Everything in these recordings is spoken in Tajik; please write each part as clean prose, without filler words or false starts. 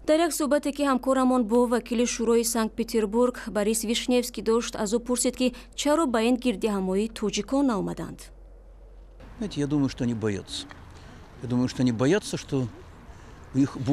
Дар як суҳбате, ки ҳамкорамон бо вакили Шӯрои Санкт-Петербург Борис Вишневский дошт, аз ӯ пурсид, ки чаро ба ин гирдиҳамоӣ тоҷикон наомаданд. Знаете, я думаю, что они боятся. Я думаю, что они боятся, что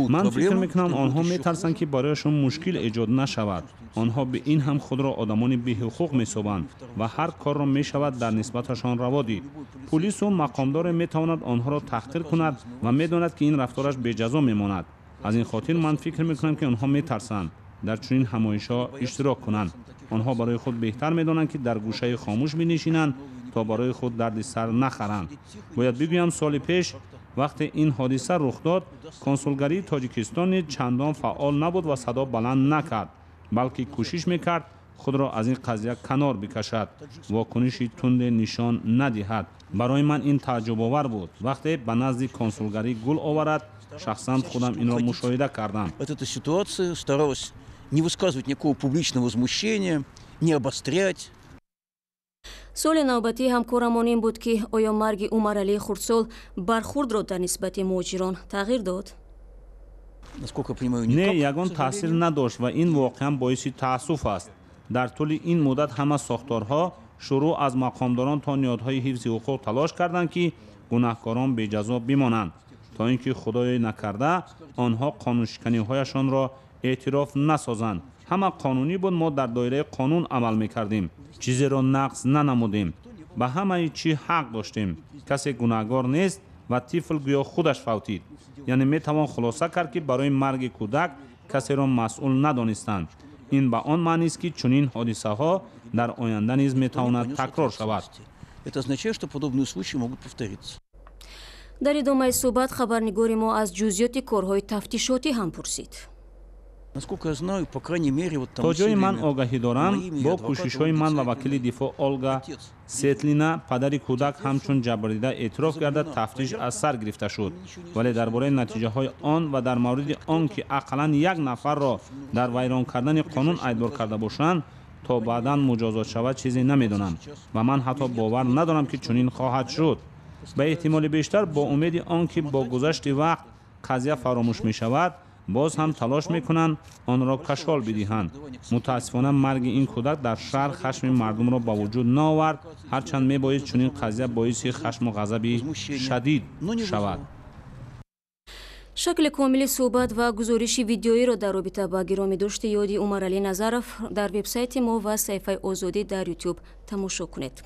Ман фикр мекунам, онҳо метарсанд, ки барояшон мушкил эҷод нашавад. Онҳо ба ин ҳам худро одамони беҳуқуқ меҳисобанд ва ҳар корро мешавад дар нисбаташон раво дид. Пулису мақомдоре метавонад онҳоро таҳқир кунад ва медонад, ки ин рафтораш беҷазо мемонад. Аз ин хотир ман фикр мекунам, ки онҳо метарсанд дар чунин ҳамоишҳо иштирок кунанд. Онҳо барои худ беҳтар медонанд, ки дар гӯшаи хомӯш бинишинанд, то барои худ дарди сар нахаранд. Бояд бигӯям, соли пеш, вақте ин ҳодиса рух дод, консулгарии Тоҷикистон низ чандон фаъол набуд ва садо баланд накард, балки кӯшиш мекард худро аз ин қазия канор бикашад, вокуниши тунде нишон надиҳад. Барои ман ин тааҷҷубовар буд, вақте ба назди консулгарӣ гул оварад. Шахсан худам инро мушоҳида кардам. От этой ситуации старалась не высказывать никакого публичного возмущения, не обострять. Суоли навбатии ҳамкорамон ин буд, ки оё марги Умаралии хурдсол бархурдро дар нисбати муҳоҷирон тағйир дод? Не, ягон таъсир надошт ва ин воқеан боиси таассуф аст. Дар тӯли ин муддат ҳама сохторҳо, шурӯъ аз мақомдорон то ниҳодҳои ҳифзи ҳуқуқ, талош карданд, ки гунаҳкорон беҷазо бимонанд, то ин ки, худоё накарда, онҳо қонуншиканиҳояшонро эътироф насозанд. Ҳама қонунӣ буд, мо дар доираи қонун амал мекардем, чизеро нақз нанамудем, ба ҳамаи чӣ ҳақ доштем. Касе гунаҳгор нест ва тифл гӯё худаш фавтид. Яъне метавон хулоса кард, ки барои марги кӯдак касеро масъул надонистанд. Ин ба он маънист, ки чунин ҳодисаҳо дар оянда низ метавонад такрор шавад. Это означает, что подобные случаи могут повториться. Дар идомаи суҳбат хабарнигори мо аз ҷузъиёти корҳои тафтишотӣ ҳам пурсид. То ҷое ман огаҳӣ дорам, бо кӯшишҳои ман ва вакили дифоъ Олга Сетлина падари кӯдак ҳамчун ҷабрдида эътироф гардад, тафтиш аз сар гирифта шуд. Вале дар бораи натиҷаҳои он ва дар мавриди он ки ақаллан як нафарро дар вайрон кардани қонун айбдор карда бошанд, то баъдан муҷозот шавад, чизе намедонам ва ман ҳатто бовар надорам, ки чунин хоҳад шуд. Ба эҳтимоли бештар, бо умеди он ки бо гузашти вақт қазия фаромӯш мешавад, боз ҳам талош мекунанд онро кашол бидиҳанд. Мутаассифона, марги ин кӯдак дар шаҳр хашми мардумро ба вуҷуд наовард, ҳарчанд мебоист чунин қазия боиси хашму ғазаби шадид шавад. Шакли комили суҳбат ва гузориши видеоиро дар робита ба гиромидошти ёди Умаралӣ Назаров дар вебсайти мо ва саҳифаи Озодӣ дар Ютуб тамошо кунед.